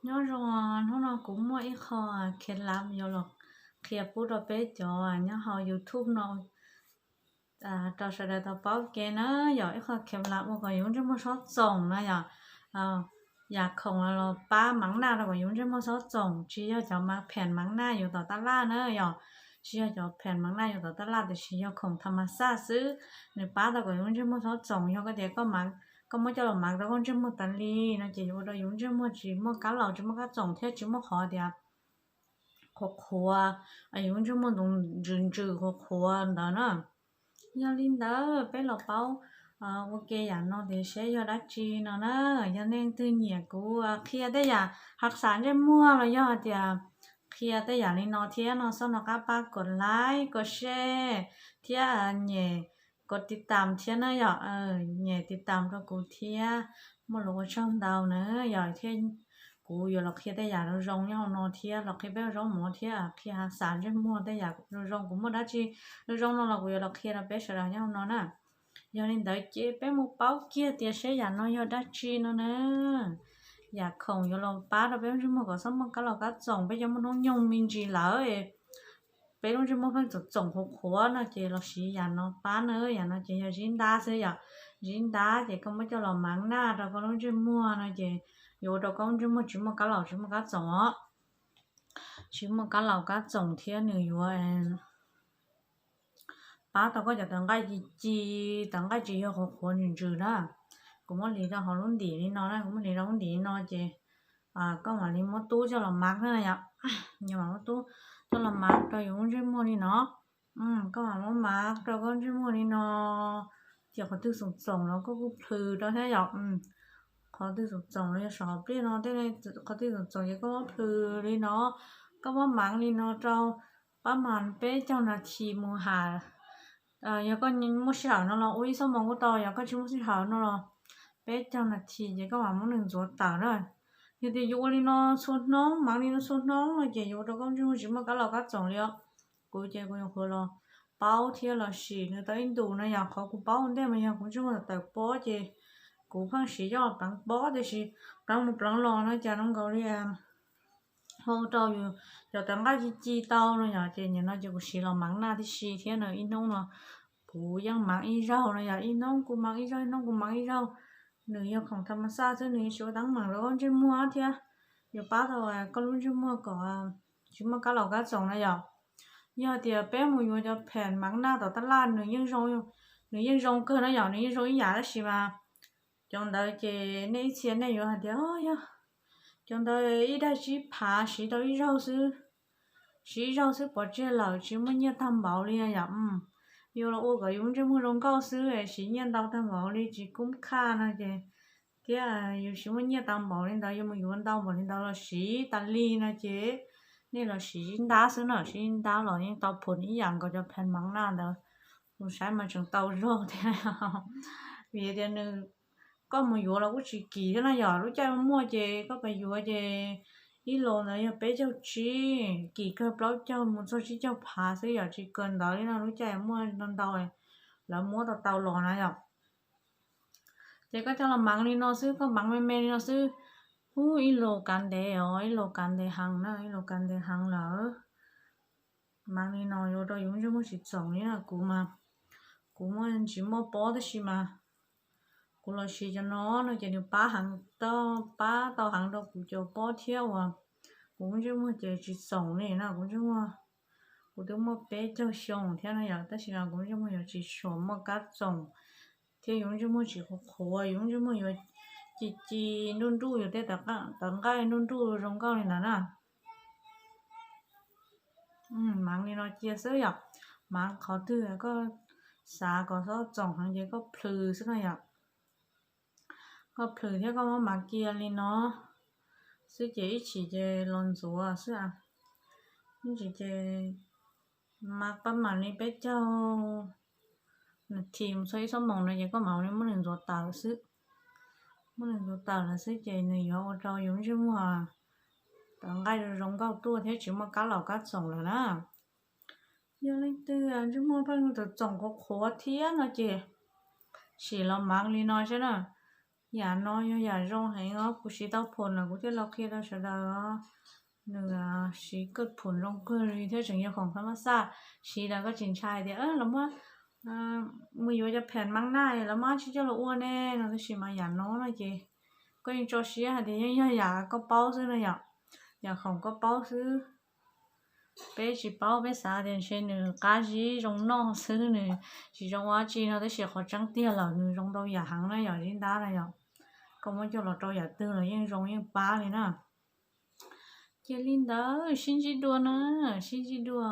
Nyob zoo, hnub no kuv muaj ib qho khiav lav yuav los qhia pub rau peb cov nyob hauv YouTube no rau sawv daws tau paub ke na. Yog ib qho khiav lav ua kom yus ntsej muag txhob txoom na yom. Yam khoom los pab mav naj rau kom yus ntsej muag txhob txoom, tsis yog cov mav phem mav naj yus tom taj laj na yom. Tsis yog cov phem mav naj yus tom taj laj, tiam sis yog khoom tham mas xaj xwb. Nws pab tau kom yus ntsej muag txhob txoom. Yog koj tias koj muab coj los mav rau koj ntsej muag tas li no ces yuav ua rau yus ntsej muag tsis muaj kab laus, tsis muaj kab txoom thiab tsis muaj qhov tias qhuav qhuav, yus ntsej muag ntsws ntsws qhuav qhuav ntawd na. Yog li ntawd peb los paub ua ke yam no tias seb yog dab tsi no na. Yog nej leej twg nyiam kuv qhia tej yam hav xav ntsej muag los yog hais tias qhia tej yam li no thiab no, xob nco qab pab kov like, kov share thiab nyem kov tiv tam thiab na yom. Nyem tiv tam rau kuv thiab, muaj lus ua tsaug ntau na yom. Thiab kuv yuav los qhia tej yam zoo zoo nyob hauv no thiab los qhia peb ua zaub mov thiab qhia hav xav ntsej muag tej yam zoo zoo. Kuv muaj dab tsi zoo zoo no los kuv yuav los qhia rau peb sawv daws nyob hauv no na. Yog li ntawd ces peb mus paub kiag tias seb yam no yog dab tsi no na. Yam khoom yuav los pab rau peb lub ntsej muag kom txhob muaj kab laus kab txoom. Peb cov muaj hnub nyoog me ntsis lawm, peb lub ntsej muag pheej txoom txoom qhuav qhuav no ces los siv yam no pab na. Yam no ces yog zib ntab xwb yom. Zib ntab ces koj muab coj los mav naj rau koj lub ntsej muag no ces yuav ua rau koj lub ntsej muag tsis muaj kab laus tsis muaj kab txoom os. Tsis muaj kab laus kab txoom thiab nws yuav pab tau koj cov tawv nqaij ci ci, tawv nqaij tsis yog qhuav qhuav ntsws ntsws na. Kuv muab hliv rau hauv lub ntim li no na, kuv muab hliv rau lub ntim li no ces koj mam li muab tub coj los mav na yom. Yog mam muab tub coj los mav rau yus lub ntsej muag li no. Koj mam muab mav rau koj ntsej muag li no, ces qhov twg txoom txoom los koj kuj plhws rau thiab yom. Qhov twg txoom txoom los yog saum pliaj no tej, qhov twg txoom txoom ces koj muab plhws li no, koj muab mav li no rau pab mas peb caug nas this mus has. Yog koj muaj sij hawm no los ua ib xuab moos kuj tau, yog koj tsis muaj sij hawm no los peb caug nas this ces koj mam muab nws ntxuav tawm na. Yog tias yus ua li no txhua hnub, mav li no txhua hnub no ces yuav ua rau koj ntsej muag tsis muaj kab laus kab txoom li os. Kuv ces kuv nyuam qhuav los paub thiab los sim nws tau ib ntus no yom. Qhov kuv paub ua ntej mas yog kuv ntsej muag tawm pob ces kuv pheej siv coj pleev pob, tiam sis pleev mus pleev los no cas zoo nkaus li ua rau yus cov tawv nqaij ci ci tau no yom. Ces nim no ces kuv siv los mav naj tib si thiab no, ib hnub no kuv yeej mav ib zaug no yom. Ib hnub kuv mav ib zaug, ib hnub kuv mav ib zaug. Nws yog khoom tham mas xaj xwb, nws yuav tsis ua teeb meem rau koj ntsej muag thiab yuav pab tau koj lub ntsej muag kom tsis muaj kab laus kab txoom na yom. Yog tias peb mus yuav cov phem mav naj tom taj laj, nws yeej zoo kawg na yom, nws yeej zoo ib yam tab sis mas cov ntawd ces nej ib txhia nej yuav hais tias, yog cov ntawd ib daim tsib phav siv tau ib zaug xwb, siv ib zaug xwb pov tseg lawm tsis muaj nyiaj tag npaum li no yom. Yuav los ua kom yus ntsej muag zoo nkauj xwb, siv nyiaj ntau tag npaum li tsis kub khaj no ces, thiab yus tsis muaj nyiaj tag npaum li ntawd, yuav mus yuav ntau npaum li ntawd los siv tas li no ces nej los siv zib ntab xwb no, siv zib ntab los yeej tau phum ib yam nkaus cov phem mav naj ntawd. Kuv saib mas tseem tau zog thiab, vim tias nws, koj mus yuav los kuj tsis kim thiab no yom. Lub caij muaj ces koj pais yuav ces ib los ntawd yog peb caug tsib, kim kawg plaub caug mus txog tsib caug phav xwb yom, tsis kawg ntawd li no. Lub caij muaj ntau ntau lawv muab tau tau los na yom. Ces koj coj los mav li no xwb, koj mav me me li no xwb. Ub, ib los kav ntev os, ib los kav ntev heev na, ib los kav ntev heev lawm. Mav li no yuav rau yus ntsej muag tsis txoom li na. Kuv mas, kuv muaj tsis muaj pob tab sis mas kuv los siv cov no no ces nws pab heev, pab tau heev rau kuv cov pob thiab uas kuv ntsej muag ces tsis txoom li na. Kuv ntsej muag, kuv twb muaj peb caug xyoo thiab no yom, tab sis mas kuv ntsej muag yuav tsis tshua muaj kab txoom thiab yus ntsej muag tsis qhuav qhuav, yus ntsej muag yuav ci ci nruj nruj, yus tej tawv nqaij nruj nruj zoo nkauj li ntawd na. Mav li no cia xwb yom. Mav qhov twg koj xav kom txhob txoom heev ces koj plhws xwb no yom. Koj plhws thiab koj muab mav cia li no xwb ces ib chim ces los ntxuav xwb. Ib chim ces mav pab mam li peb caug nas this mus txog ib xuab moos no ces koj mam li muab nws ntxuav tawm xwb. Muab nws ntxuav tawm lawm xwb ces nws yuav ua rau yus ntsej muag tawv nqaij zoo nkauj tuaj thiab tsis muaj kab laus kab txoom lawm na. Yog leej twg ntsej muag pheej txoom txoom qhuav qhuav thiab no ces sim los mav li no saib na. Yam no yog yam zoo heev os, kuv siv tau phom lawm kuv thiaj los qhia rau sawv daws os. Nws siv kawg phom zoo kawg li thiab tseem yog khoom kha mab xaj. Siv lawm koj tsis ntshai tias los muab, mus yuav cov pheem mab naj los muab dab tsi coj los ua ne no, tab sis mas yam no no ces koj yeej tso siab hais tias yeej yog yam koj paub xwb no yom, yam khoom koj paub xwb. Peb tsis paub, peb xav tias ntshe nws qab zib zoo noj xwb, nws tsis zoo ua dab tsi no, tab sis qhov tseeb tiag lawm nws zoo ntau yam heev na yom, zib ntab na yom. Koj muab coj los rau yam twg los yeej zoo yeej pab li na. Ces li ntawd sib ntsib dua na, sib ntsib dua.